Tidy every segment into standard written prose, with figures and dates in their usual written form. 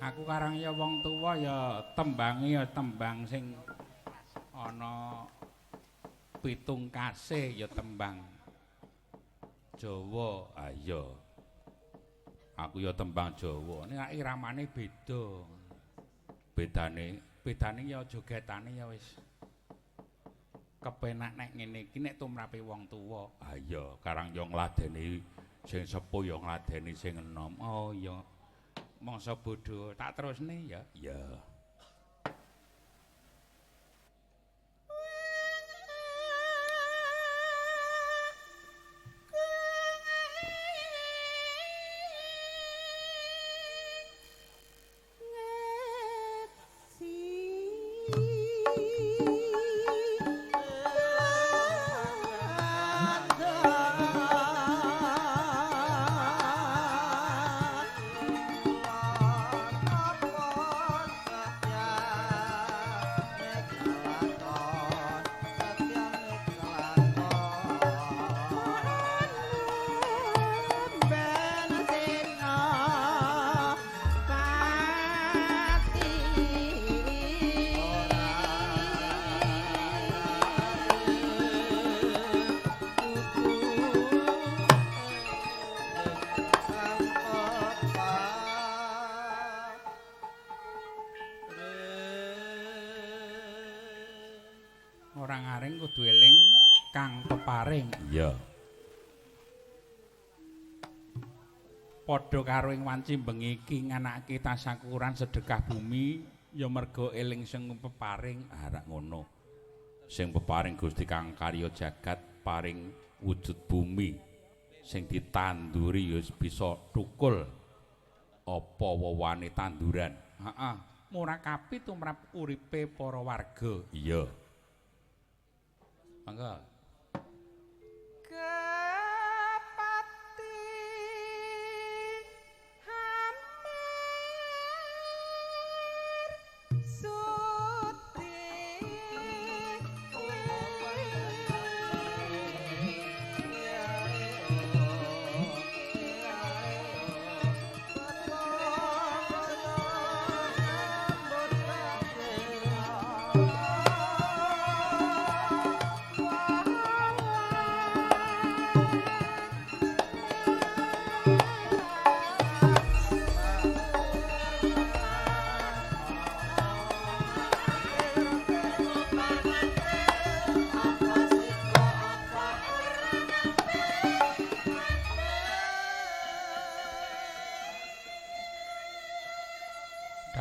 Aku karang ya wong tuwa ya tembange ya tembang sing ana pitung kasih ya tembang Jawa. Ah iya. Aku ya tembang Jawa. Nek iramane beda. Bedane ya jogetane ya wis kepenak nek ngene iki nek tumrape wong tuwa. Ah iya, karang ya ngladeni Sing sepuh ya ngladeni sing enom. Oh iya. Mangsa bodho tak terusne ya. Iya. Orang aring kudu eling kang peparing. Iya. Padha karo ing wanci bengi iki nganake tasakuran sedekah bumi ya merga eling sing peparing. Arak ngono. Sing peparing Gusti kang karya jagat paring wujud bumi sing ditanduri ya bisa thukul apa wewane tanduran. Heeh, murakapi tumrap uripe para warga. Iya. Mangga. Kepati hamar suti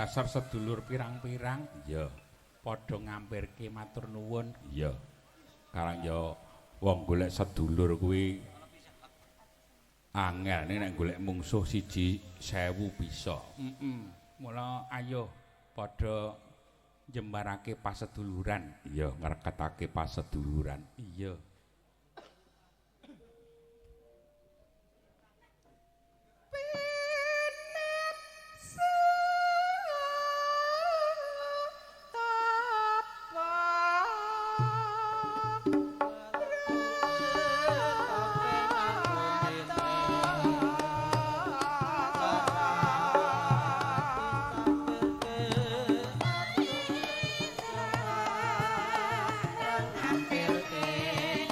Dasar sedulur pirang-pirang. Iya. Padha ngampirke matur nuwun. Iya. Karang ya wong golek sedulur kuwi angel nek golek mungsuh 1.000 bisa. Heeh. Mula ayo padha jembarake paseduluran. Iya, ngreketake paseduluran. Iya. Hampir.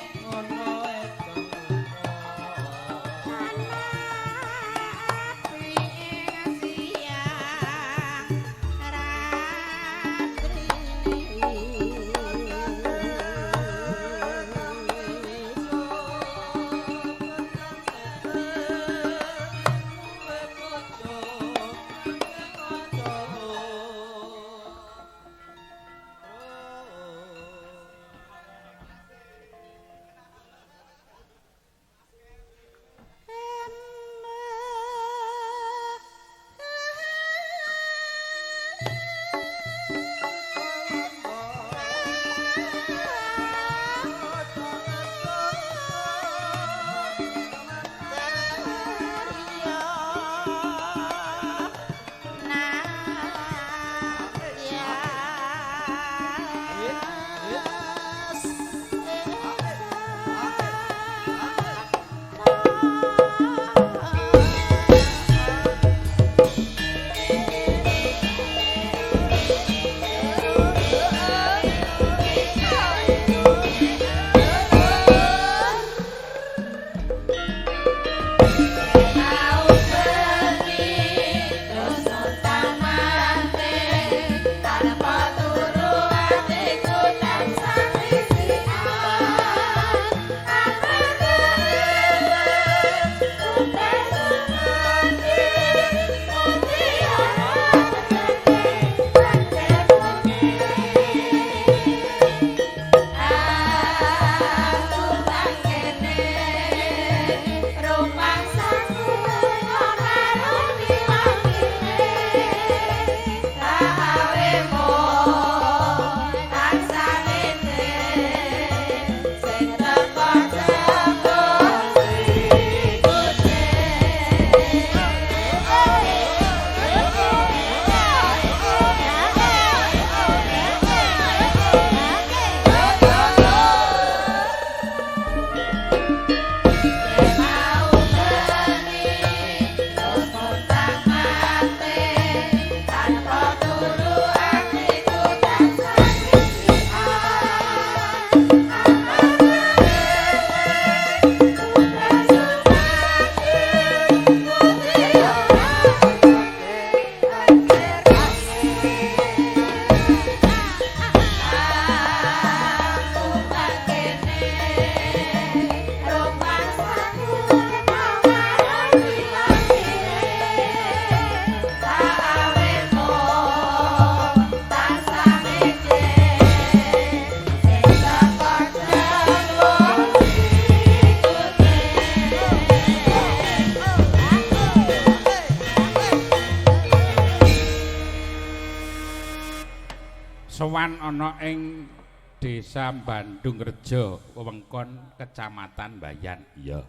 Sowan ana ing Desa Bandungrejo, wewengkon Kecamatan Bayan. Iya.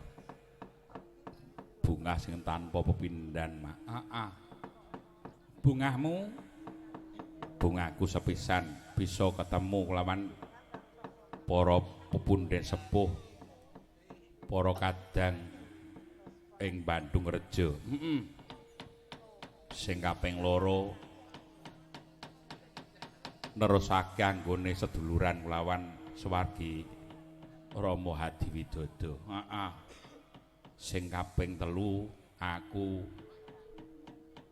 Bungah sing tanpa pepindhan, Mak. Heeh. Bungahmu bungahku sepisan bisa ketemu kelawan para pepunden sepuh, para kadang ing Bandungrejo. Heeh. Sing kaping loro nerusake anggone seduluran kelawan swargi Rama Hadiwidodo. Heeh. Sing kaping telu aku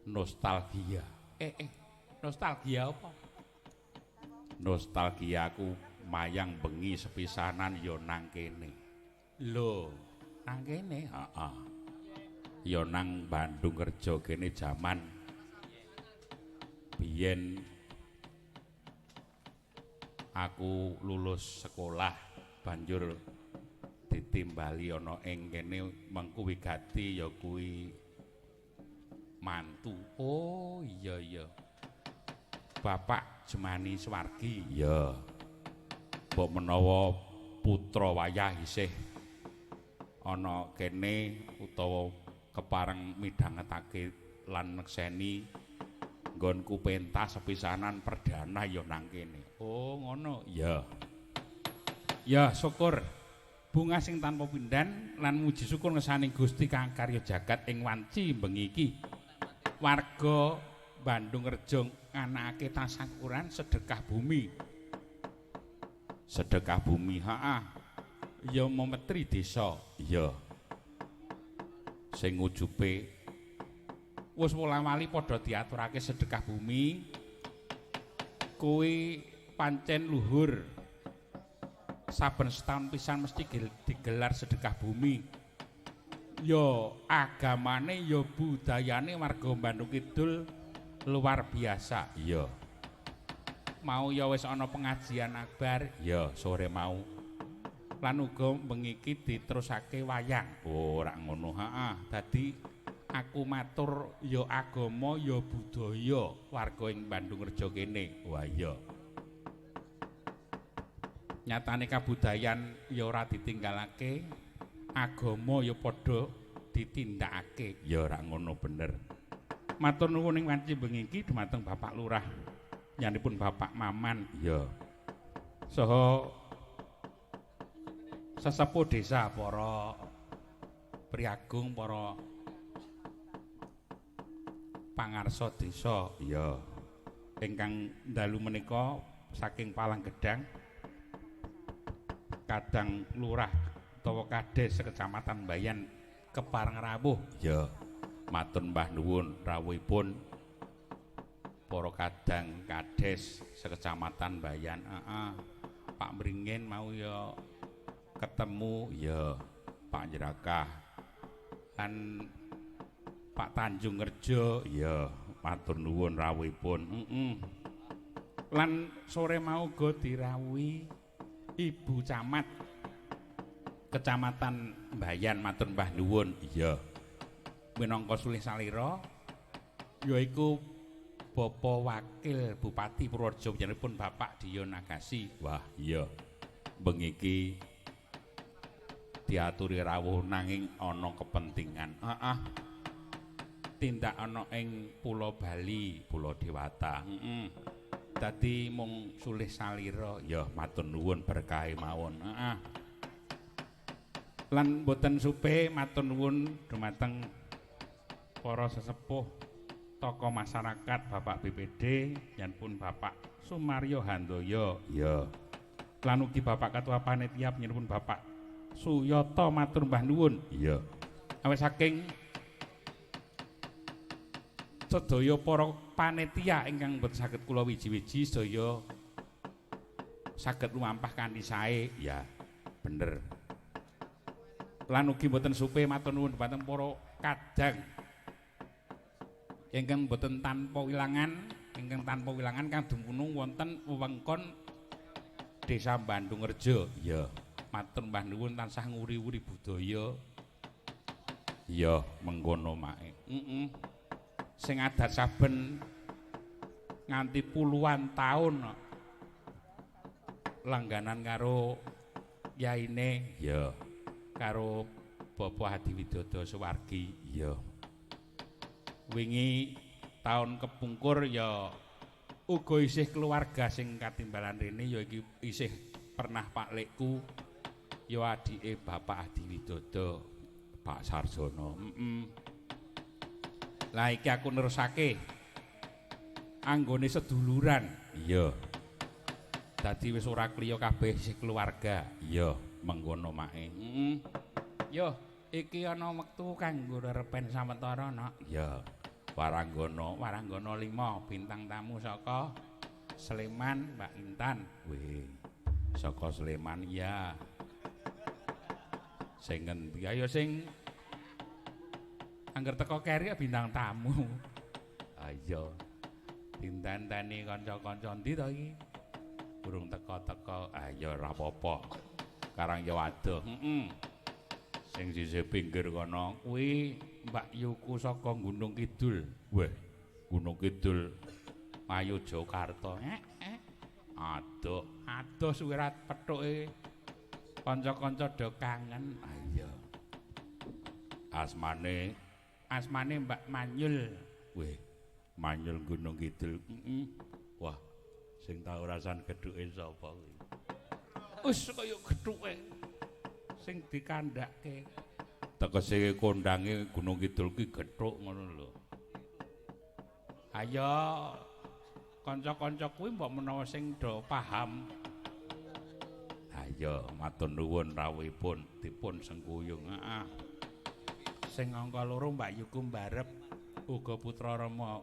nostalgia. Nostalgia apa? Nostalgia aku mayang bengi sepisanan ya nang kene. Lho, nang kene? Heeh. Ya nang Bandungrejo kene jaman biyen aku lulus sekolah banjur ditimbali ana ing kene mengku wigati ya kuwi mantu. Oh iya iya. Bapak Jemani Swargi. Iya. Mbok menawa putra wayah isih ana kene utawa kepareng midhangetake lan nekseni nggonku pentas sepisanan perdana ya nang kene. Oh ngono. Iya. Ya syukur. Bunga sing tanpa pindhan lan muji syukur ngesaning Gusti kang karya jagat ing wanci bengi iki. Warga Bandungrejo nganakake tasakuran sedekah bumi. Sedekah bumi, heeh. Ya memetri desa. Iya. Sing wujupe wis wola-wali padha diaturake sedekah bumi kuwi pancen luhur. Saben setahun pisan mesti digelar sedekah bumi. Ya agamane ya budayane warga Bandung Kidul luar biasa. Iya. Mau ya wis ana pengajian akbar, ya sore mau. Lan uga bengi iki diterusake wayang. Oh, ora ngono, heeh. Dadi aku matur ya agama ya budaya warga ing Bandungrejo kene. Wah iya. Nyatane kabudayan ya ora ditinggalake, agama ya padha ditindakake. Ya ora ngono bener. Matur nuwun ing wanci bengi iki dumateng Bapak Lurah yanipun Bapak Maman. Ya. Saha sesepuh desa, para priagung, para pangarsa desa. Iya. Ingkang dalu menika saking Palang Gedang kadang lurah utawa kades sekecamatan Bayan kepareng rawuh. Ya, matur mbah nuwun rawuhipun para kadang kades sekecamatan Bayan. Heeh. Pak Mringin mau ya ketemu ya Pak Jerakah lan Pak Tanjung Rejo ya matur nuwun rawuhipun. Heeh. Lan sore mau uga dirawuhi Ibu Camat Kecamatan Bayan matur mbah nuwun. Iya. Minangka sulih salira yaiku Bapak Wakil Bupati Purworejo panjenenganipun Bapak Dion Agasi. Wah, iya. Bengi iki diaturi rawuh nanging ana kepentingan. Heeh. Tindak ana ing Pulau Bali, Pulau Dewata. Heeh. Dadi mung sulih salira ya matur nuwun berkahe mawon. Heeh. Lan boten supe matur nuwun dumateng para sesepuh tokoh masyarakat Bapak BPD yen pun Bapak Sumaryo Handoyo. Ya. Lan ugi Bapak Ketua Panitia panjenenganipun Bapak Suyoto matur mbah nuwun. Iya. Awit saking sedaya para panitia ingkang boten saged kula wiji-wiji sedaya saged lumampah kanthi sae. Ya, bener. Lan ugi boten supe matur nuwun dhumateng para kadang ingkang boten tanpa wilangan, ingkang tanpa wilangan kang dumunung wonten wewengkon Desa Bandungrejo. Ya, matur mbah nuwun tansah nguri-uri budaya. Ya, mengkono mae. Heeh. Sing adat saben nganti puluhan taun Langganan karo yaine, iya. Karo Bapak Hadi Widodo Suwargi, iya. Wingi taun kepungkur ya uga isih keluarga sing katimbalan rene ya iki isih pernah Pak Lekku ya adike Bapak Hadi Widodo, Pak Sarjono. Lah iki aku nerusake anggone seduluran. Iya. Dadi wis ora kliya kabeh isih keluarga. Iya, mengkono make. Heeh. Yo, iki ana wektu kanggo repen sawetara, Nok. Iya. Waranggana, Waranggana 5 bintang tamu saka Sleman, Mbak Intan. Wih. Saka Sleman iya. Sing ngendi? Ayo sing angger teko keri bintang tamu. Ayo. Dintenteni kanca-kanca ndi to iki? Burung teko-teko. Ayo ora apa-apa. Karang ya waduh. Heeh. Sing sisih pinggir kono kuwi Mbak Yuku saka Gunung Kidul. Weh, Gunung Kidul Ayo Jakarta. Aduh, aduh suwe ra pethuke. Kanca-kanca do kangen. Ayo. Asmane, asmane Mbak Manyul. Weh, Manyul Gunung Kidul. Heeh. Wah, sing tau rasan gethuke sapa kuwi? Wis kaya gethuke sing dikandhake. Tegese kondange Gunung Kidul ki gethuk ngono lho. Ayo kanca-kanca kuwi mbok menawa sing do paham. Ayo matur nuwun rawuhipun dipun sengkuyung. Heeh. Sing angka 2 Mbak Yuku mbarep uga putra Rama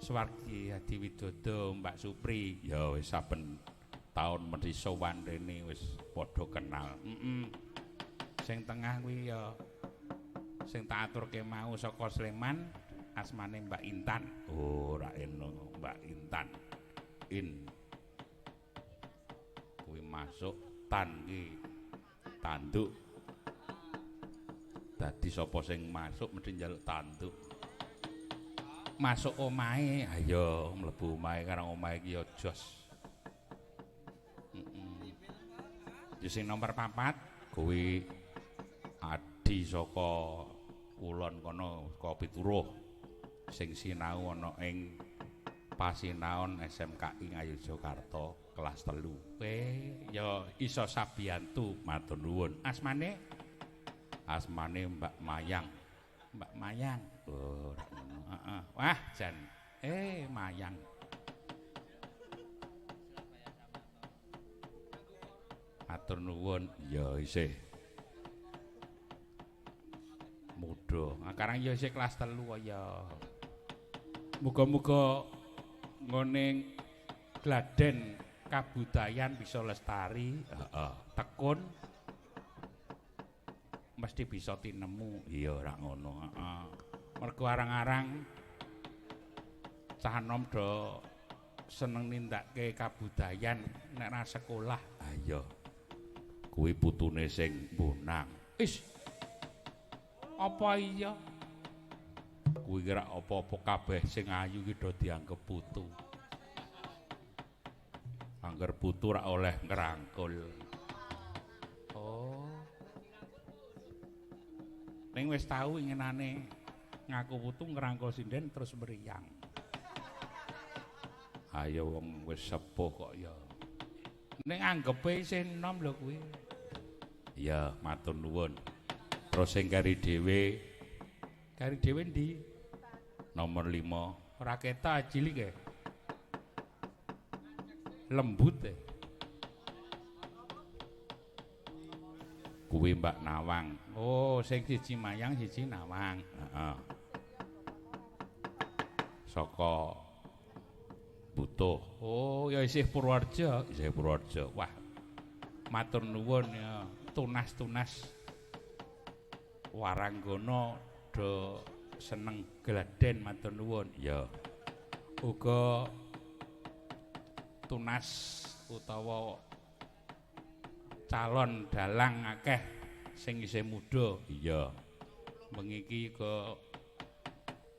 Suwargi Hadi Widodo Mbak Supri. Ya wis saben taun mesti sowan rene wis padha kenal. Heeh. Sing tengah kuwi ya sing tak aturke mau saka Sleman asmane Mbak Intan. Oh, ora eno Mbak Intan. In. Kuwi masuk tan ki tanduk. Dadi sapa sing masuk mesti njaluk tanduk. Masuk omahe, ayo mlebu omahe karang omahe iki ya jos. Heeh. Ya sing nomor 4 kuwi adi saka kulon kono saka Pituruh sing sinau ana ing Pasinaon SMKI Ngayogyakarta kelas 3. Kowe ya iso sabiyantu matur nuwun. Asmane? Asmane Mbak Mayang. Mbak Mayang. Oh, heeh. Wah, jan. Mayang. Matur nuwun. Ya isih muda. Karang ya isih kelas 3 kaya. Muga-muga nggone Gladen kabudayan bisa lestari, heeh. Tekun mesti bisa tinemu. Iya ora ngono, heeh. Mergo arang-arang cah nom do seneng nindakke kabudayan nek ra sekolah. Ha iya. Kuwi putune sing bonang. Is. Apa iya? Kuwi kira apa-apa kabeh sing ayu ki do dianggep putu. Angger putu ra oleh ngrangkul. Oh. Ning wis tau inginane ngaku putu ngrangkul sinden terus mriyang. Ayo wong wis sepuh kok ya. Ning anggepe isih enom lho kuwi. Iya, matur nuwun. Terus sing kari dhewe, kari dhewe ndi? Nomor 5. Ora ketok cilik e. Lembut e. Kuwi Mbak Nawang. Oh, sing siji Mayang, siji Nawang. Heeh. Saka Butuh. Oh, ya isih Purworejo, isih Purworejo. Wah. Matur nuwun ya, tunas-tunas Waranggana do seneng Gladen matur nuwun. Ya. Uga tunas utawa calon dalang akeh sing isih muda. Iya. Bengi iki uga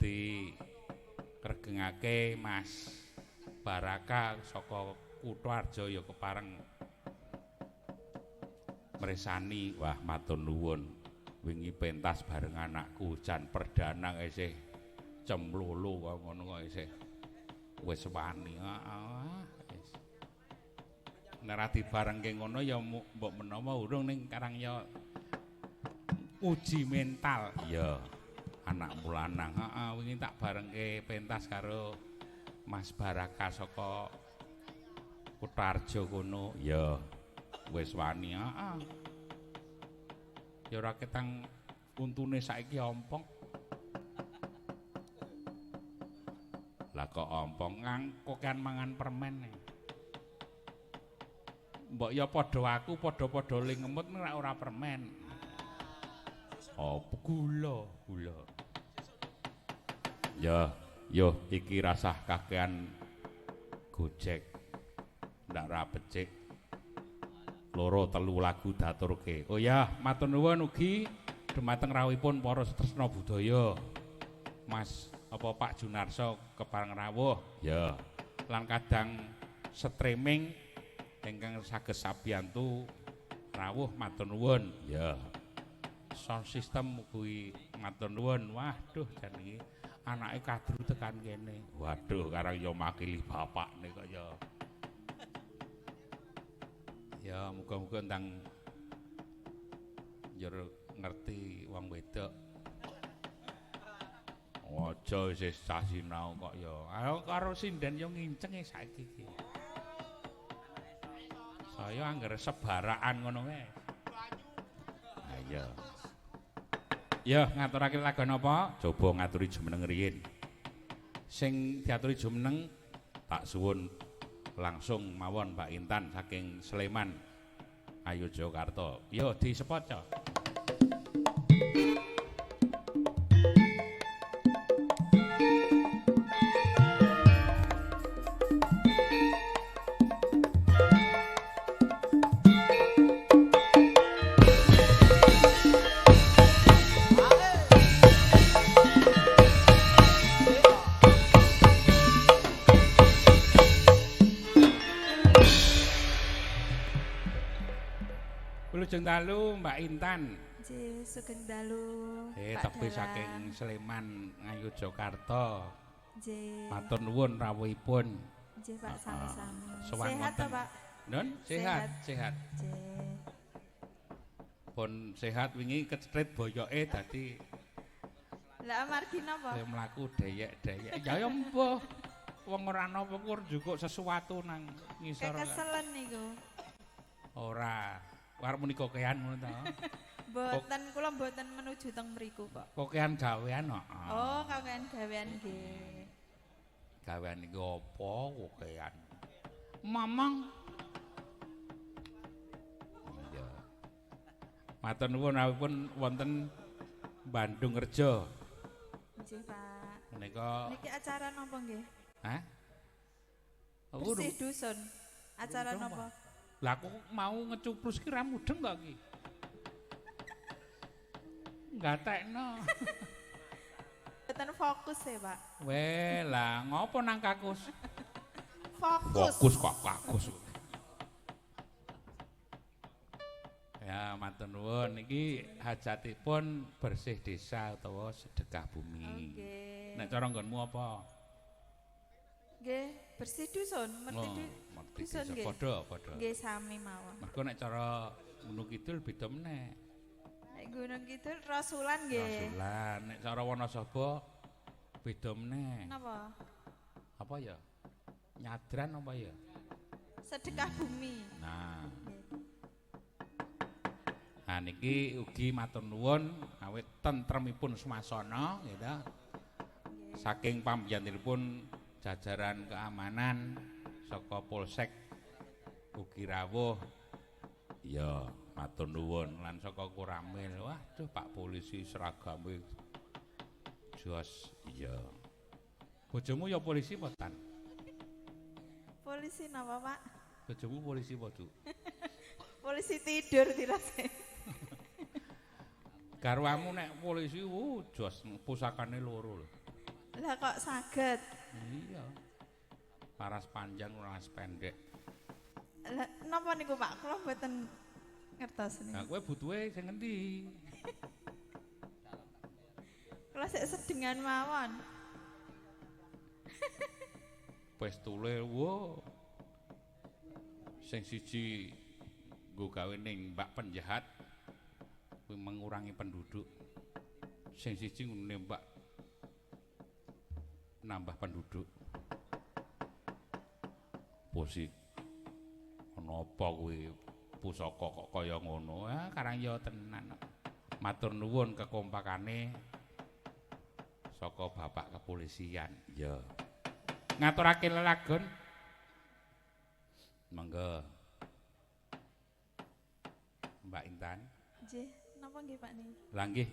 dikregengake Mas Baraka saka Kutharjo ya kepareng Mresani, wah matur nuwun. Wingi pentas bareng anakku jan perdana isih cemlolo kok ngono kok isih wis wani. Heeh. Wis. Nek ra dibarengke ngono ya mbok menawa urung ning karang ya uji mental. Iya. Anakmu lanang. Heeh, wingi tak barengke pentas karo Mas Baraka saka Kutarjo kono. Iya. Wis wani. Heeh. Ya ora ketang untune saiki ompong. Lah kok ompong kokean mangan permen. Mbok ya padha aku padha-padha ling ngemut nek ora permen. Apa gula, gula. Ya, yo iki rasah kakean gojek. Ndak ra becik. Loro telu lagu daturke. Oh ya, matur nuwun ugi dumateng rawuhipun para setresna budaya. Mas apa Pak Junarso kepareng rawuh. Ya. Lan kadang streaming ingkang saged sabiyantu rawuh matur nuwun. Ya. Sound system kuwi matur nuwun. Waduh jan iki anake kadru tekan kene. Waduh karang ya makili bapakne kok ya. Ya muga-muga ndang njur ngerti wong wedok. Aja isih cah sinau kok ya. Ayo karo sinden ya nginceng saiki iki. Saya angger sebarakan ngono kae. Ayo. Ya ngaturake lagu napa? Coba ngaturi jumeneng riyin. Sing diaturi jumeneng tak suwun langsung mawon Mbak Intan saking Sleman Ayo Jakarta. Yo disepoco. Wilujeng dalu Mbak Intan. Nggih, sugeng dalu. Tebih saking Sleman Ngayogyakarta. Nggih. Matur nuwun rawuhipun. Nggih, Pak, sami-sami. Sehat to, Pak? Nun, sehat, sehat. Nggih. Pun sehat wingi kecethit boyoke dadi Lah amargi napa? Ya mlaku deyek-deyek. Ya ya mbuh. Wong ora ana apa kur njukuk sesuatu nang ngisor. Kekeselen niku. Ora. Arep muni kokean ngono ta. Mboten, kula mboten menuju teng mriku kok. Kokean gawean kok. Oh, kokean gawean nggih. Gawean niku apa kokean? Mamang. Iya. Matur nuwun rawuhipun wonten Bandung Rejo. Nggih, Pak. Menika niki acara napa nggih? Hah? Bersih dusun. Acara napa? Lah aku mau ngecuplus ki ra mudeng kok iki. Gatekno. Mboten fokus ya, Pak. Weh, lah ngopo nang kakus? Fokus. Fokus kok kakus. Ya, matur nuwun niki hajatipun bersih desa utawa sedekah bumi. Oke. Nek cara nggonmu apa? Nggih, bersih dusun, merti dusun nggih. Padha, padha. Nggih sami mawon. Mergo nek cara Gunung Kidul beda meneh. Nek Gunung Kidul rasulan nggih. Rasulan, nek cara Wonosobo beda meneh. Napa? Apa ya? Nyadran apa ya? Sedekah bumi. Nah. Nah niki ugi matur nuwun awit tentremipun swasana nggih. Saking pambiyantunipun jajaran keamanan saka Polsek ugi rawuh. Ya, matur nuwun lan saka Koramil. Waduh, Pak polisi seragame jos. Iya. Bojomu ya polisi apa tan? Polisi napa, Pak? Bojomu polisi apa, Du? Polisi tidur dirase. Garwamu nek polisi jos pusakane loro lho. Lah kok saged? Iya. Paras panjang, paras pendek. Lah napa niku Pak? Kula mboten Ngertos niku. Lah kowe butuhe sing ngendi? Kula sik sedengan mawon. Pestule wo. Sing siji nggo gawe nembak penjahat kuwi mengurangi penduduk. Sing siji nembak nambah penduduk. Posi ana apa kuwi pusaka kok kaya ngono? Ah karang ya tenan. Matur nuwun kekompakane saka Bapak Kepolisian. Ya. Ngaturake lelagon. Monggo. Mbak Intan. Nggih, napa nggih Pak niki? Lah nggih.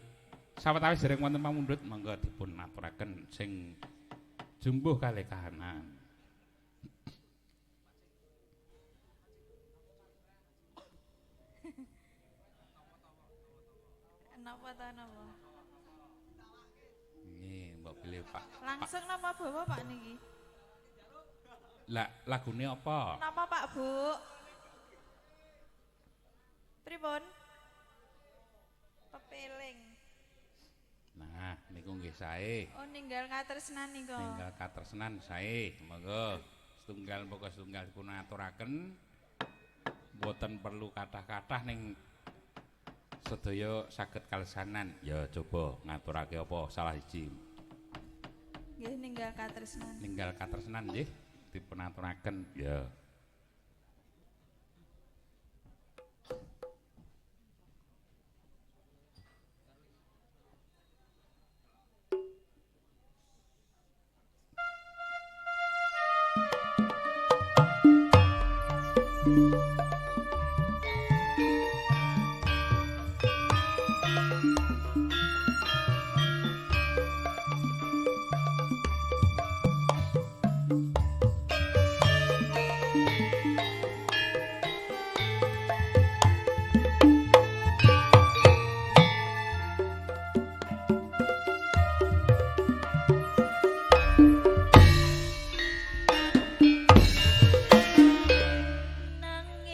Sawetawis dereng wonten pamundhut monggo dipun aturaken sing jumbuh kalih kahanan. Napa ta napa? Nggih, mbok pilih Pak. Langsung napa bawa Pak niki? Lah lagune apa? Napa Pak Bu? Pripun? Pepeling. Nah, niku nggih sae. Oh, ninggal katresnan niku. Ninggal katresnan sae. Monggo setunggal mboko setunggal dipun aturaken. Mboten perlu kathah-kathah ning sedaya saged kalesanan. Ya coba ngaturake apa salah siji. Nggih ninggal katresnan. Ninggal katresnan nggih dipun aturaken. Ya. Nanging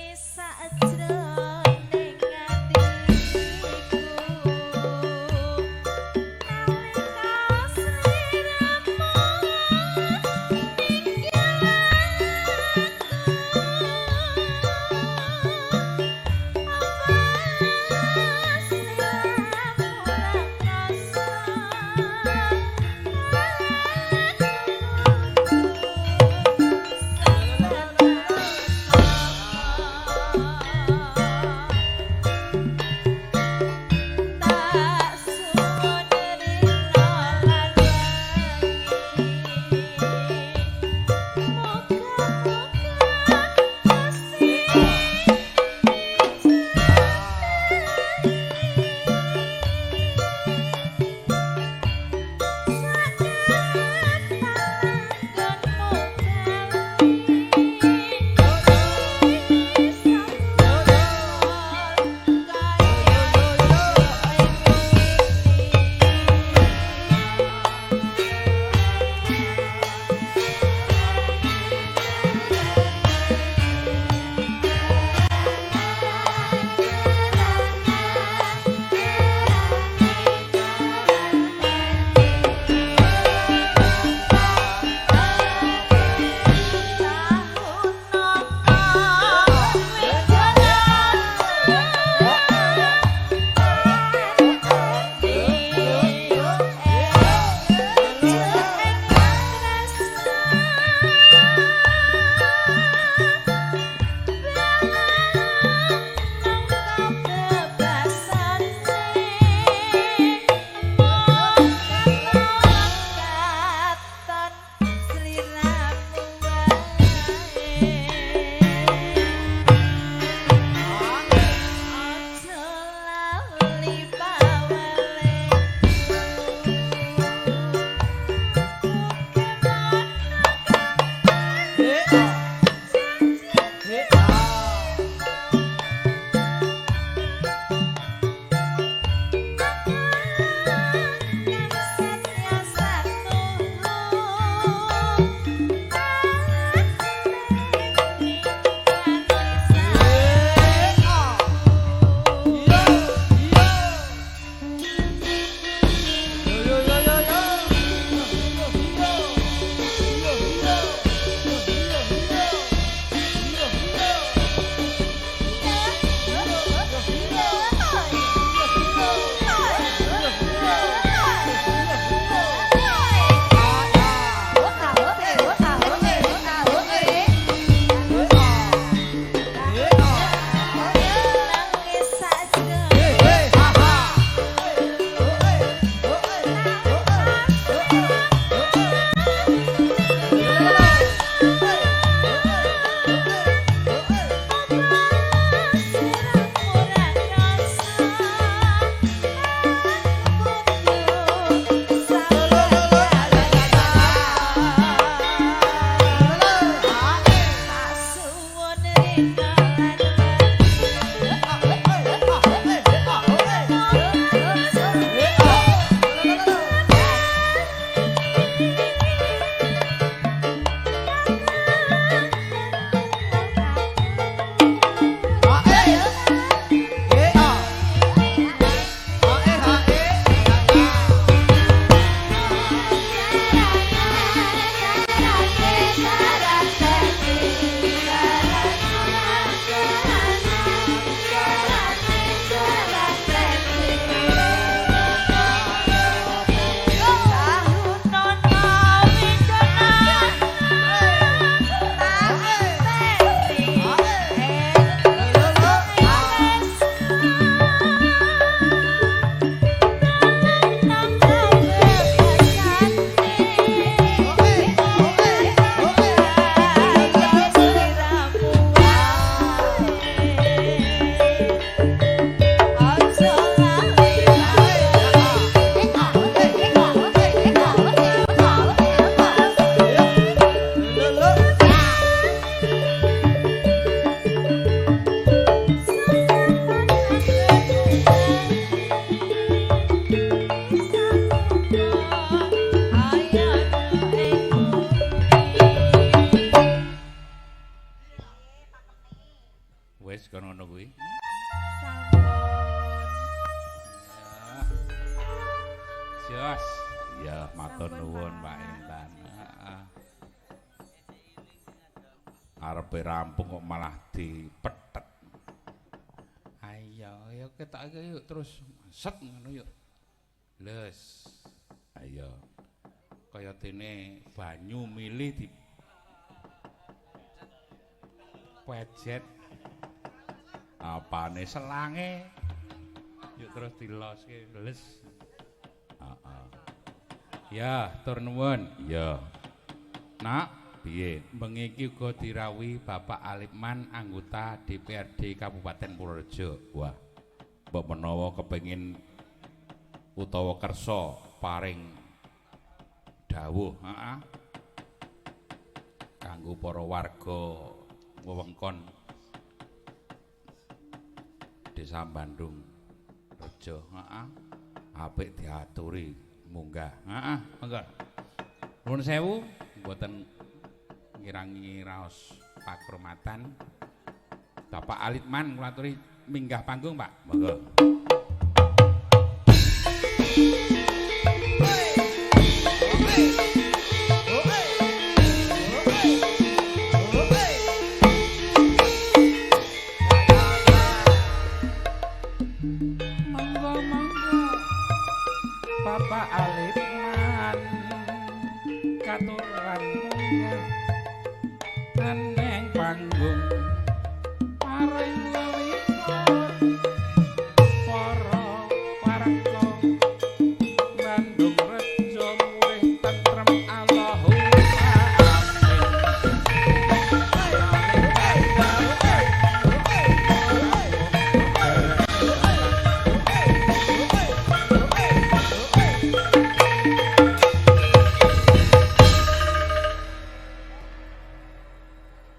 Beres kono ngono kuwi. Sampun. Jos. Ya, matur nuwun Mbak Intan. Heeh. Arepe rampung kok malah dipethet. Ayo, ya ketok yuk terus set ngono yuk. Les. Ayo. Kaya dene banyu milih di pejet apane selange. Yuk terus diloske les. Heeh. Ya, tur nuwun. Ya. Nak, piye? Bengi iki uga dirawuhi Bapak Alipman anggota DPRD Kabupaten Purworejo. Wah. Mbok menawa kepengin utawa kersa paring dawuh, heeh. Kanggo para warga wewengkon Desa Bandung Rejo, heeh. Apik diaturi munggah. Heeh, monggo. Nuwun sewu mboten ngirangi raos pakromatan. Bapak Alipman kula aturi minggah panggung, Pak. Monggo. Monggo monggo Bapak Alipman katuran munggah neng panggung paring lawipun para warga Bandung Rejo murih tentrem Allahumma amin.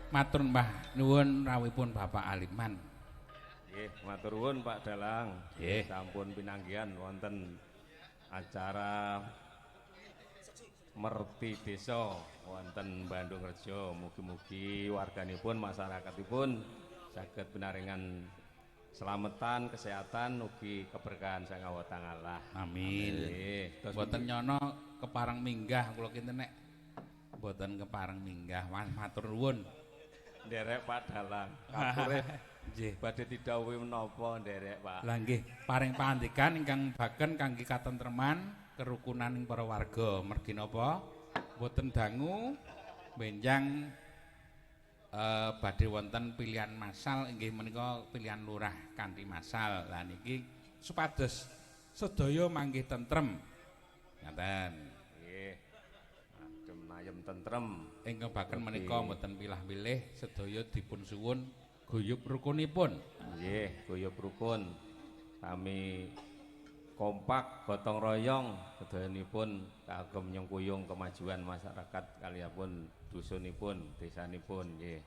Matur mbah nuwun rawuhipun Bapak Alipman. Nggih, matur nuwun Pak Dalang. Nggih. Sampun pinanggihan wonten acara Merti Desa wonten Bandung Rejo. Mugi-mugi warganipun, masyarakatipun saged pinaringan selametan, kesehatan, ugi keberkahan sang Allah Ta'ala. Amin. Nggih. Terus Mboten nyono kepareng minggah kula kinten nek mboten kepareng minggah matur nuwun. Nderek Pak Dalang. Kature Nggih. badhe didhawuhi menapa nderek Pak? Lah nggih, paring pangandikan ingkang baken kangge katentreman kerukunan ing para warga. Mergi napa? Mboten dangu benjang badhe wonten pilihan massal inggih menika pilihan lurah kanthi massal. Lah niki supados sedaya manggih tentrem. Ngaten. Nggih. Adem ayem tentrem. Ingkang baken menika mboten pilah-pilih sedaya dipun suwun guyub rukunipun. Nggih, guyub rukun. Kami kompak gotong royong sedayanipun kagem nyengkuyung kemajuan masyarakat kalihipun dusunipun, desanipun nggih.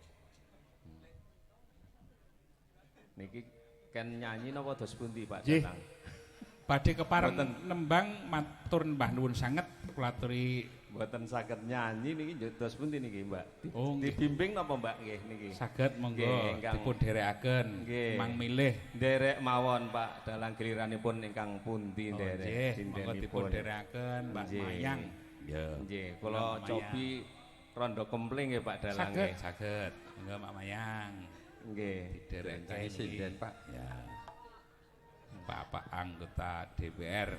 Niki ken nyanyi napa dos pundi Pak Dalang? Badhe kepareng nembang matur mbah nuwun sanget kula aturi. Mboten saged nyanyi niki dos pundi niki Mbak? Oh, dibimbing napa Mbak nggih niki? Saged monggo dipun dherekaken. Mang milih nderek mawon Pak Dalang giliranipun ingkang pundi nderek. Nggih, monggo dipun dherekaken Mbak Mayang. Nggih, kula cobi rondo kempling nggih Pak Dalang nggih. Saged, saged. Monggo Mbak Mayang. Nggih, diderekaken sinden Pak. Ya. Bapak anggota DPR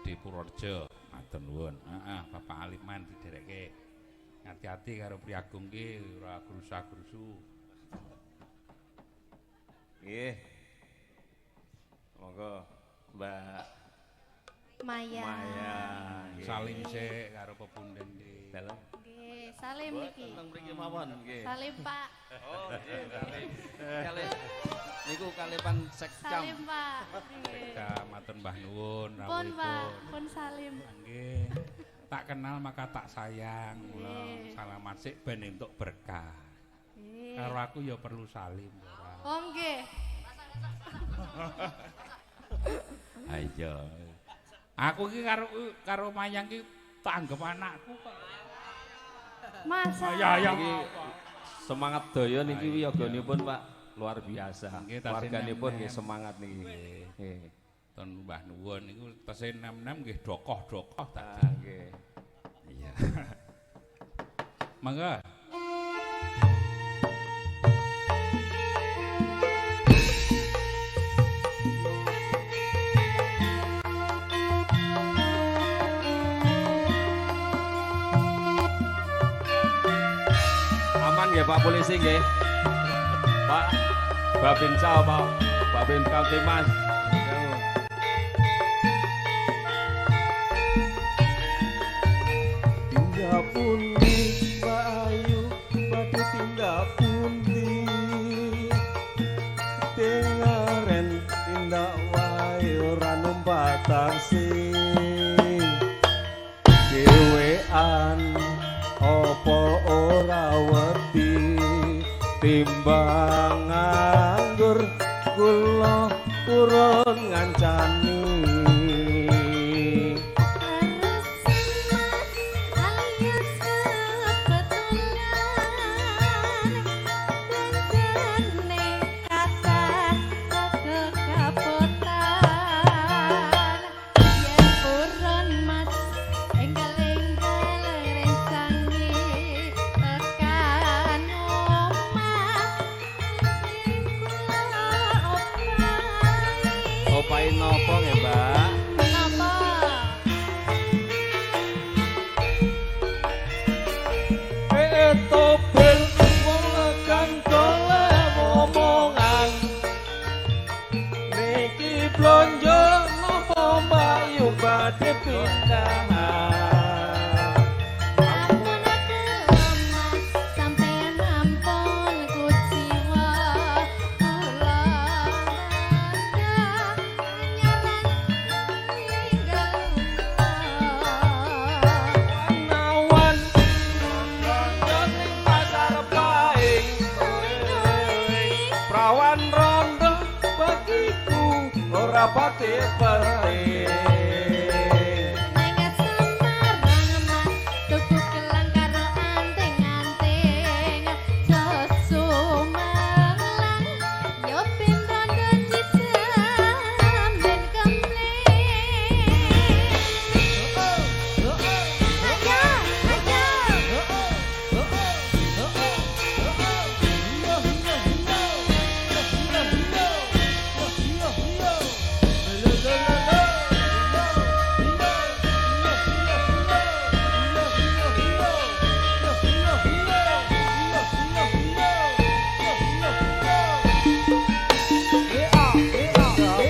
di Purworejo. Matur nuwun. Heeh, Bapak Alipman diderekke. Hati-hati karo Priagung ki ora grusa-grusu. Nggih. Monggo Mbak Maya. Maya. Salim sik karo pepunden iki. Dalem. Nggih, salim niki. Teng mriki mawon nggih. Salim Pak. Oh, nggih, salim. Kalih niku kalipan sekcam. Salim Pak. Sekcam matur mbah nuwun rawuhipun. Pun Pak, pun salim. Nggih. Tak kenal maka tak sayang. Kula salaman sik ben entuk berkah. Karo aku ya perlu salim ora. Oh nggih. Ayo. Aku ki karo Mayang ki tak anggap anakku kok. Masa. Ya ya. Semangat daya niki wiyaganipun Pak. Luar biasa. Nggih, tasih Warganipun nggih nem-nem. Semangat niki. Nggih. Ton Mbah nuwun niku tesih nem-nem nggih dokoh-dokoh tadi. Ah, nggih. Iya. Mangga. Aman nggih Pak Polisi nggih. Pak Babinsa Pak Babin Kamtibmas. Tindak pundi Mbak Ayu badhe tindak pundi Tengaren tindak wae ora numpak taksi Dhewean apa ora wedi timbang nganggur kula purun ngancani. Alias kebetulan belanjane kathah kekapotan yen purun mas enggal-enggal rencange tekan omah kula opahi. Opahi napa nggih, Mbak? Napa? Tobel wong lekan golek omongan niki blonjo napa mbayu badhe pindahan. Ampun aku mas, sampeyan ampun kuciwa kula rada anyaran tinggal Awan blonjo ning pasar paing prawan rondo bagiku ora pati penting. Neng Semarang mas, tuku gelang karo anting-anting sesumelang yo ben rondo cisamen kemling. Ayo, ayo.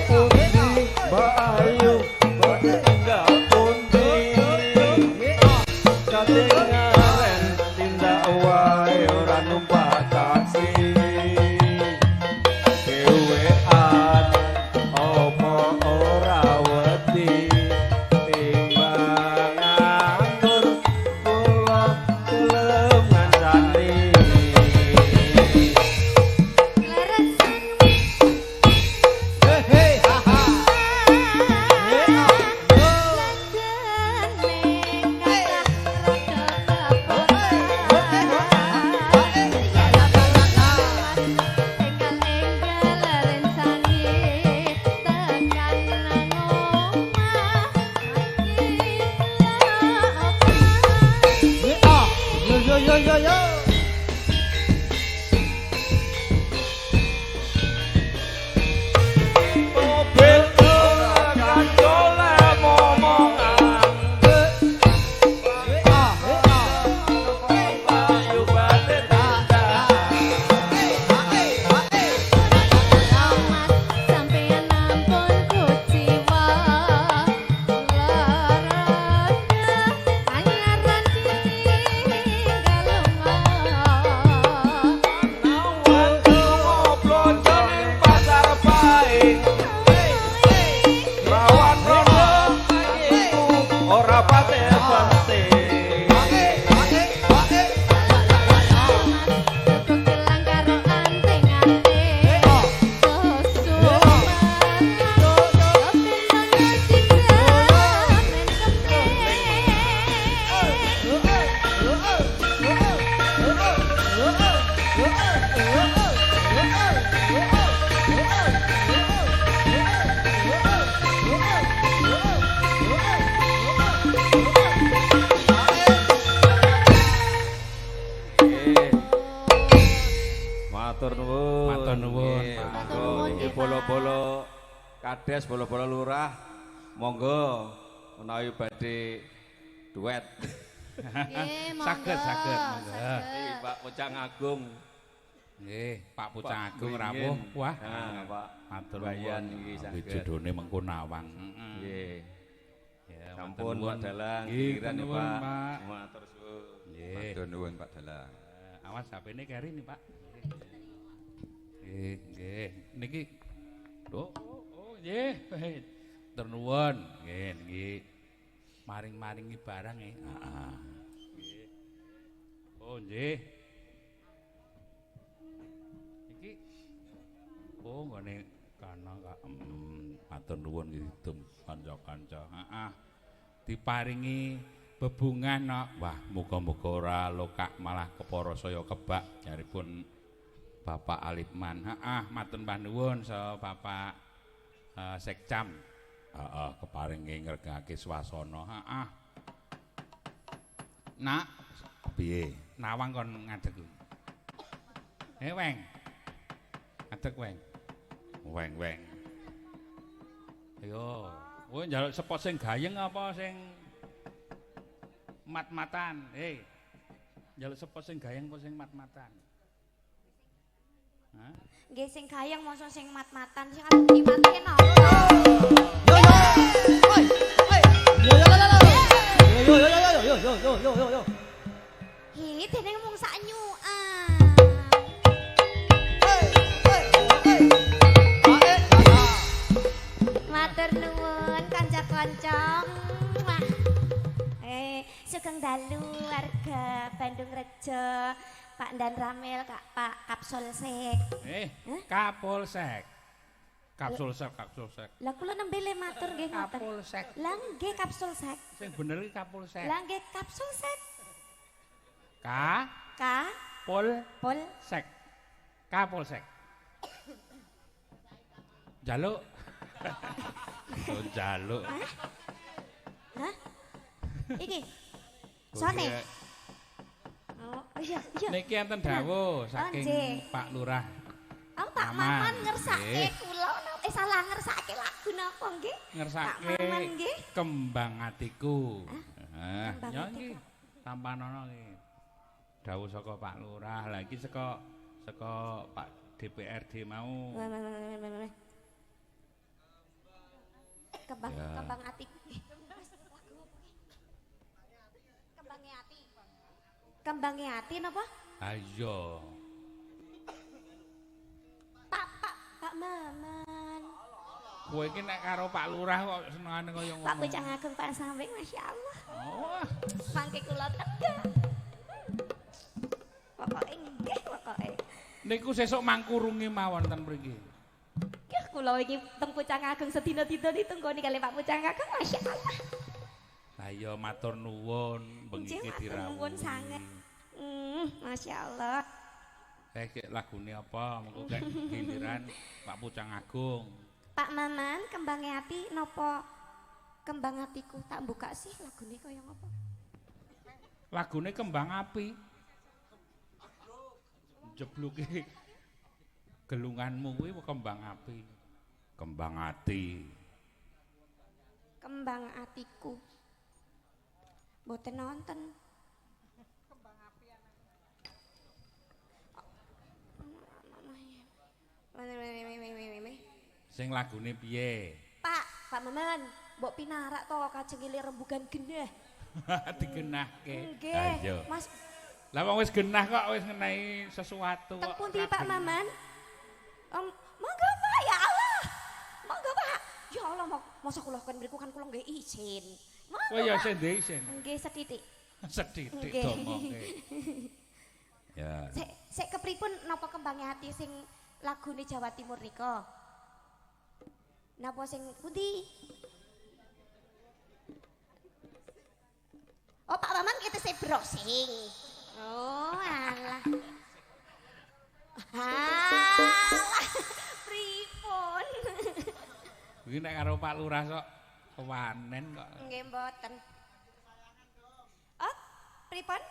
Pundi Mbak Ayu badhe tindak pundi Katengaren tindak wae ora numpak taksi Dhewean apa ora wedi timbang nganggur kula gelem ngancani. Kleresan belanjane kathah rada kapotan enggal-enggal rencange tekan nang omah mangke kula opahi. Yo yo yo yo. Mobil ora kandole momongan Ayu badhe tindak. Mas, sampeyan ampun kuciwa kula rada anyaran tinggal lunga. bolo-bolo kades, bolo-bolo lurah, monggo menawi badhe duet. Nggih, monggo. Saged, saged, monggo. Nggih, Pak Pucang Agung. Nggih, Pak Pucang Agung rawuh. Wah, nah, Pak matur Bayan nuwun. iki saged. Jodone mengko nawang. Heeh. Nggih. Ya, Sampun Pak Dalang, Nggih, giliran ya, nuwun, Pak. Pak. Matur suwun. Nggih. Matur nuwun Pak Dalang. Awas HP-ne keri nih, Pak. Nggih, nggih. Niki oh, oh, nggih. Matur nuwun. Nggih, niki maring-maringi barang nggih. Heeh. Nggih. Oh, nggih. Iki oh nggone kana Kak. Matur nuwun nggih dum kanca-kanca. Heeh. Diparingi bebungan no. Wah, muga-muga ora lokak malah kepara saya kebak jaripun Bapak Alipman. Heeh, matur nuwun sa Bapak Sekcam. Heeh, keparingi ngregake swasana. Heeh. Nak, Piye? Nawang kon ngadeg. Eh, Weng. Ngadeg, Weng. Weng weng. Ayo, kowe njaluk sepot sing gayeng apa sing mat-matan? Hei. Njaluk sepot sing gayeng apa sing mat-matan? Hah? Nggih sing gayeng mosok sing mat-matan sing arep dimatke napa? Yo yo. Oi, oi. Yo yo yo yo yo yo yo yo yo yo yo yo. Hi, dene mung sak nyukan. Hei, hei, hei. Ae, ae. Matur nuwun kanca-kanca. Wah. Sugeng dalu warga Bandung Rejo, Pak Dan Ramil, Kak Pak Kapsolsek. Kapolsek. Kapsolsek, Kapsolsek. Lah kula nembe le matur nggih ngoten. Kapolsek. Lah nggih Kapsolsek. Sing bener iki Kapolsek. Lah nggih Kapsolsek. K K Pol Pol Sek. Kapolsek. Jaluk. Oh, jaluk. Hah? Iki. Sone. Oh, iya, iya. Niki enten dawuh saking nggih. Pak Lurah. Oh, Pak Maman. Maman ngersake Nggih. kula napa salah ngersake lagu napa nggih? Pak Ngersake Maman nggih. Kembang Atiku. Heeh, Kembang ya Atiku. iki tampanono iki. Dawuh saka Pak Lurah. Lah iki saka Pak DPRD mau. Kembang Ya. kembang atiku. Mas, lagu apa ki? Kembange ati. Kembange ati napa? Ayo. Pak Pak Pak Maman. Kowe iki nek karo Pak Lurah kok senengane kaya ngono. Pak Pucang Agung Pak Samping Masya Allah. Oh, Mangke kula tegak. Pokoke nggih pokoke. niku sesuk mangkurungi mawon ten mriki. Yah kula iki teng Pucang Agung sedina-dina ditunggoni kali Pak Pucang Agung Masya Allah. Lah iya matur nuwun bengi Nggih, iki matur dirawuhi. nuwun sanget. Masya Allah. Kayak lagune apa mengko kek giliran Pak Pucang Agung. Pak Maman kembange ati napa kembang atiku tak buka sih lagune kaya ngapa? Lagune Kembang Api. Jebluke gelunganmu kuwi kembang api. Kembang ati. Kembang atiku. Mboten nonton. Kembang api. Sing lagune piye? Pak, Pak Maman, mbok pinarak to kajeng ile rembugan genah. Digenahke. Nggih. Ayo. Mas, Lah wong wis genah kok wis ngenehi sesuatu teng kok. pundi Pak Maman? Monggo Pak, ya Allah. Monggo Pak. Ya Allah, masa kula kon mriku kan kula nggih izin. Monggo. Kowe ya sing ndek isin. Nggih sethithik. Sethithik Nggih. domongke. Ya. Sik sik kepripun napa kembange ati sing lagune Jawa Timur nika? Napa sing pundi? Oh, Pak Maman kita sik browsing. Oh, alah. Alah, pripun? Iki nek karo Pak Lurah sok kewanen kok. Nggih mboten. Oh, pripun?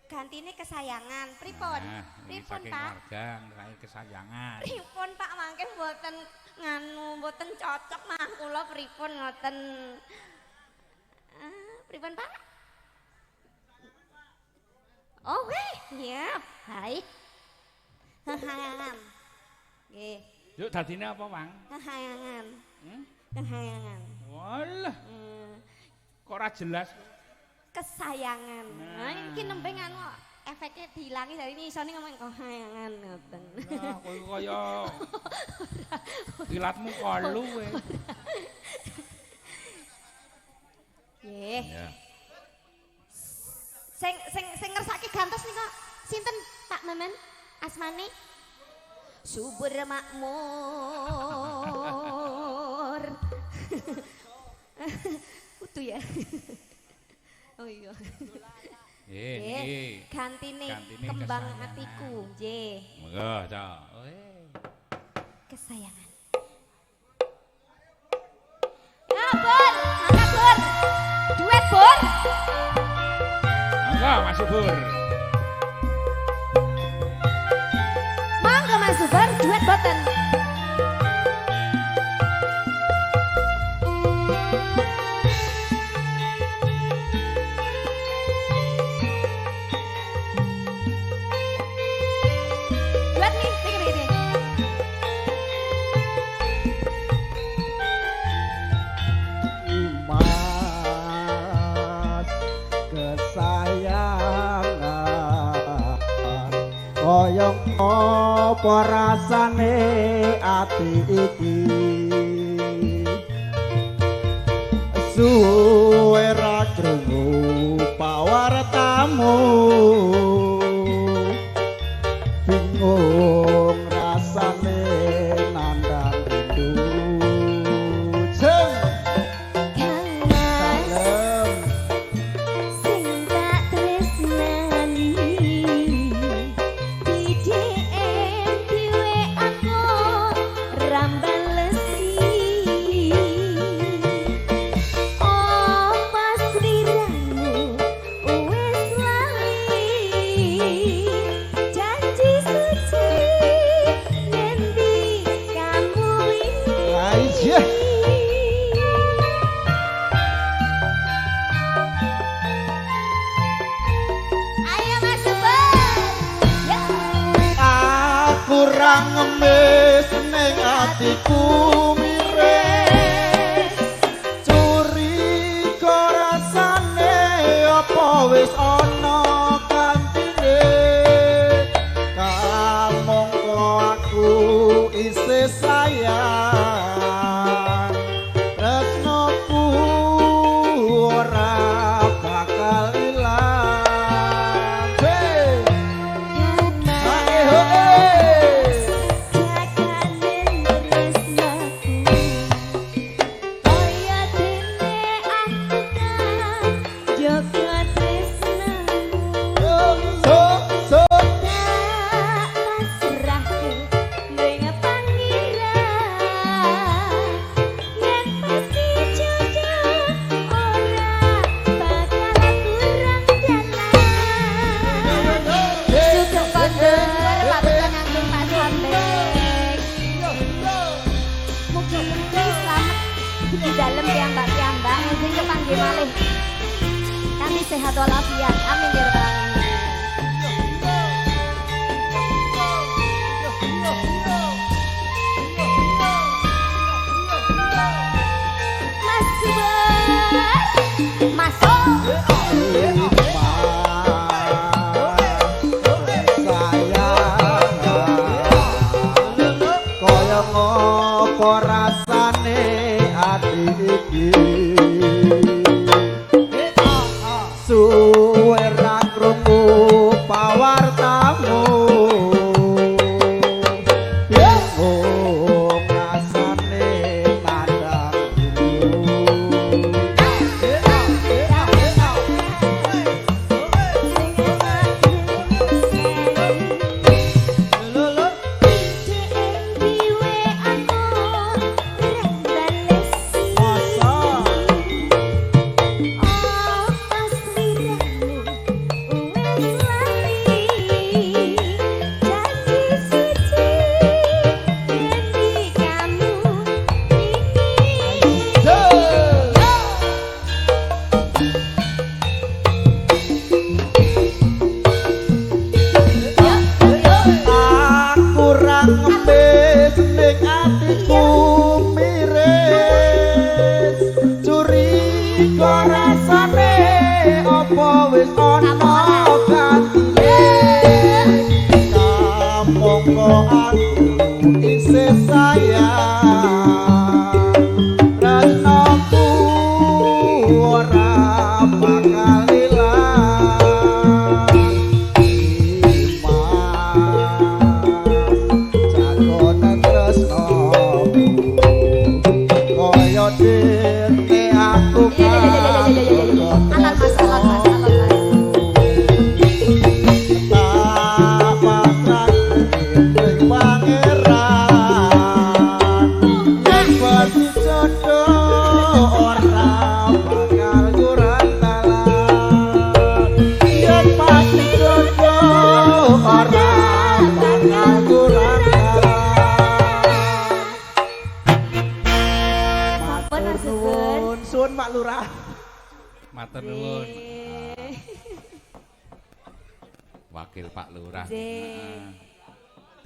Gantine kesayangan. Pripun? Nah, pripun, saking Pak? Warga ngerai kesayangan. Pripun Pak mangke mboten nganu, mboten cocok mah kula pripun ngoten. Pripun Pak? Oh, weh, ya, baik. Kehayangan. Nggih. Yuk dadine apa, Wang? Kehayangan. Hmm? Kehayangan. Walah. Kok ora jelas? Kesayangan. Nah, iki nembe nganu efeknya dihilangi dari ini isone ngomong kehayangan ngoten. Lah, kowe kaya kilatmu kolu kowe. Nggih. Ya. Sing sing sing ngersake gantos nika sinten Pak Memen? Asmane? Subur makmur. Kudu ya. Oh iya. Nggih, niki. Gantine kembang atiku, nggih. Monggo, Cok. Kesayangan. Ya, Bur, mangga Bur. Duet, Bur. Mangga Mas Subur. Mangga Mas Subur, duet boten. Duet nih, pikir pikir. Mas kesayangan koyong apa rasane ati iki suwe ra krungu pawartamu bingung rasane nandang rindu. Jeng Kang Mas dalem sing tak tresnani di DM di WA aku rambalesi opo sliramu wis lali janji suci ngendi kamu ini. Aisyah. Ayo Mas Subur. Ya. Aku ra ngemis ning atiku miris curiga rasane apa wis ana gantine kamangka aku isih sayang tresnoku ora bakal ilang. Hey! Ae ho eh. Jaganen tresnaku kaya dene aku kang jaga tresnamu So so tak pasrahke ning pangeran yen pasti jodoh ora bakal kurang dalan. Sugeng kondur Pak Beton Anggung Pak Sambek. Mugi-mugi slamet di dalem piyambak-piyambak mungkin kepanggih malih. Kami sehat walafiat. Amin ya rabbal alamin. Mas Subur. Masuk. Kaya ngopo rasane ati iki suwe ra krungu pawartamu bingung rasane nandang rindu. Masa Matur nuwun. Nggih. Wakil Pak Lurah. Nggih.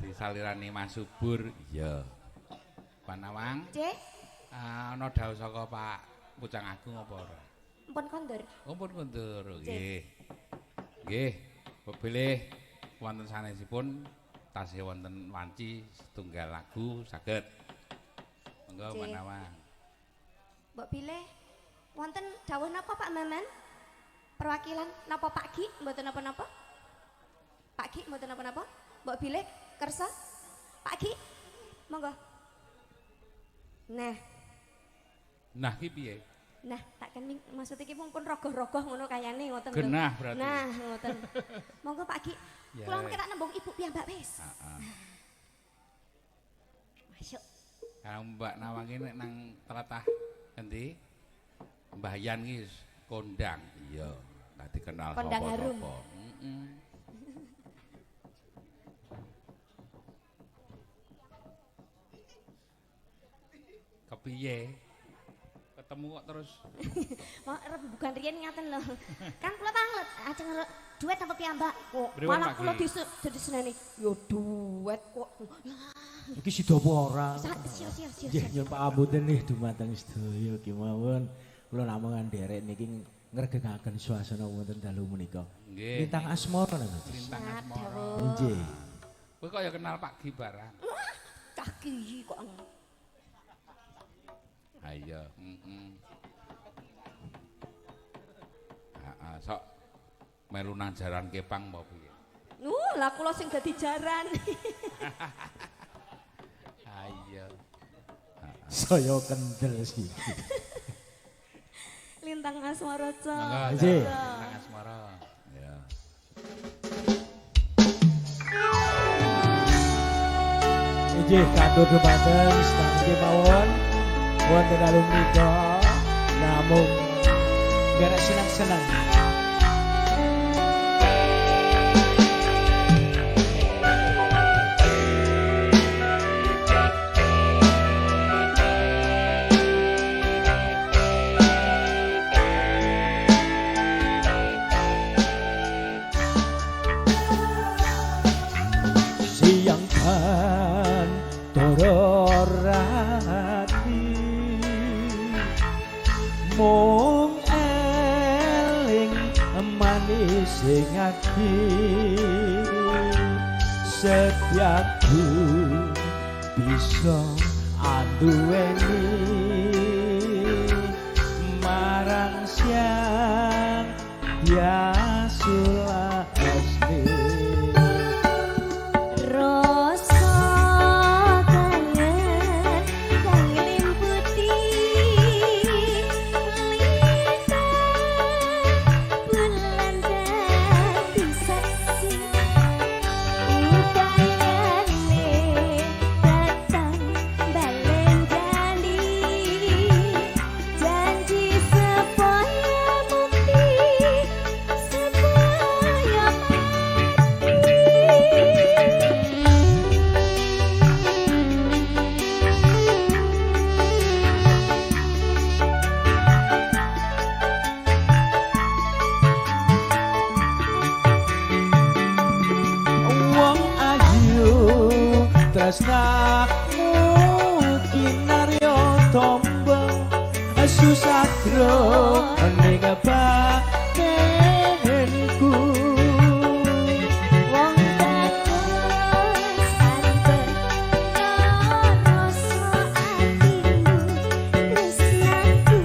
Disalirani Mas Subur. Iya. Pak Nawang. Nggih. Ana dawuh saka Pak Pucang Agung apa ora? Mpun kondur. Oh, pun kondur. Nggih. Nggih. Bilih wonten sanesipun tasih wonten wanci setunggal lagu saged. Monggo Pak Nawang. Mbok bilih wonten dawuh napa Pak Maman? Perwakilan napa Pak Gi mboten napa-napa? Pak Gi mboten napa-napa? Mbok bilih kersa? Pak Gi monggo. Nah. Nah ki piye? Nah, tak kan maksud iki pun rogoh-rogoh ngono kayane ngoten lho. Genah berarti. Nah, ngoten. Monggo Pak Gi. Kula mengke tak nembung ibu piyambak wis. Heeh. Masuk. Kang Mbak Nawang iki nek nang tlatah endi? Mbah Yan iki kondang. Iya, tak dikenal sapa-sapa. Heeh. Kepiye? Ketemu kok terus. Mau rembugan riyen ngaten lho. Kan kula tanglet ajeng duet apa piyambak kok. Malah kula diseneni. Yo duet kok. Iki sida apa ora? Sio. Nggih nyuwun pangapunten nih dumateng sedaya kemawon. Kula namung nderek niki ngregengaken suasana wonten dalu menika. Lintang Asmara napa? Lintang Asmara. Nggih. Kowe kok ya kenal Pak Gi barang. Cah Gi kok. Ayo, heeh. Heeh, sok melu nang jaran kepang apa piye? Lah kula sing dadi jaran. Ayo. Saya kendel sih. Lintang Asmara, Cok. Nggih. Lintang Asmara. Ya. Inggih, katur dumateng sedaya mawon. Wonten dalu menika namung nderek seneng-seneng. Siang kan mung eling manis sing ati setiaku bisa anduweni marang siang biasulasmi. Tresnamu kinarya tombo susatro ning batinku wong kados anten rasa atimu tresnaku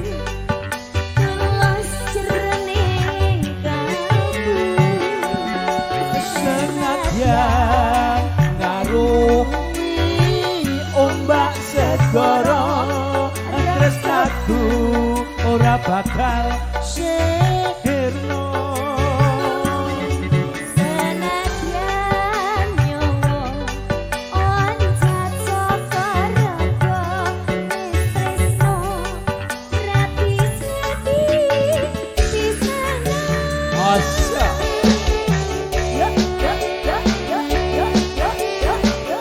tulus jroning kalbu senadyan ngaruh ombak segara tresnaku ora bakal sirna. Senadyan nyawa oncat saka raga wis tresno ra bisa dipisahno. Asa Yo yo yo yo yo yo yo yo.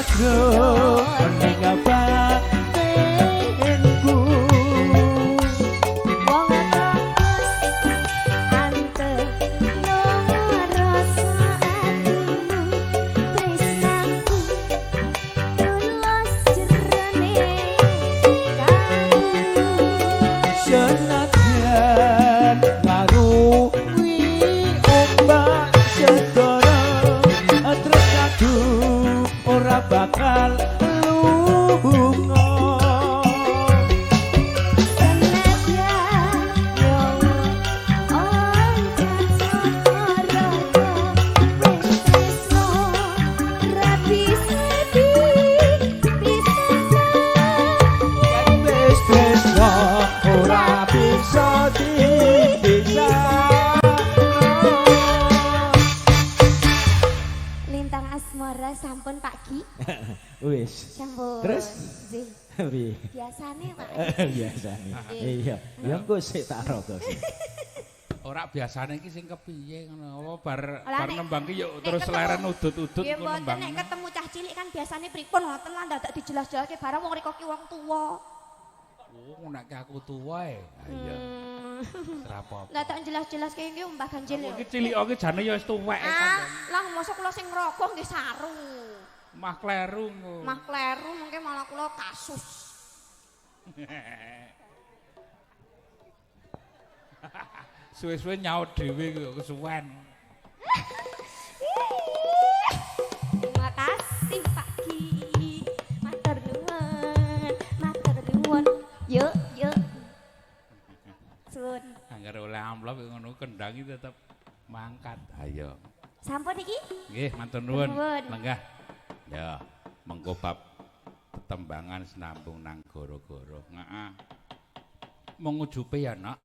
Sajroning batinku Wong bagus antep rasa atimu tresnaku tulus jerone kalbu Senadyan ngaruhi ombak segara tresnaku ora bakal lunga. Senadyan yo oncen saka wis tresno ra bisa dipisah. Yen wis tresno ora bisa dipisah. Lintang Asmara sampun Pak Gi. Wis. Sampun. Terus? Nggih. Piye? Biasane Pak. Biasane. Iya, ya engko sik tak rogo sik. Ora biasane iki sing kepiye ngono. Apa bar Lah, bar nek- nembang ki yo nek terus ketemu- leren udut-udut Nggih ku mboten nembang. nek ketemu cah cilik kan biasane pripun ngoten lah dadak dijelas-jelaske barang wong riko ki wong tuwa. Oh, nek aku tuwa e. Ha iya. Ora apa-apa. Lah tak jelas-jelaske iki Mbah Ganjil yo. Iki cilik iki jane ya wis tuwek Ah, kan. lah mosok kula sing ngrogoh nggih saru. Mah kleru engko. Mah kleru mungkin malah kula kasus. Suwe-suwe nyaut dhewe kok kesuwen. Terima kasih Pak Ki. Matur nuwun, matur nuwun. Yuk, yuk. Suwun. Angger oleh amplop ngono kendang iki tetep mangkat. Ayo. Sampun iki? Nggih, matur nuwun. Nuwun. Lenggah. Ya, mengko bab tetembangan sinambung nang goro-goro. Heeh. Mung ujupe ya, Nak.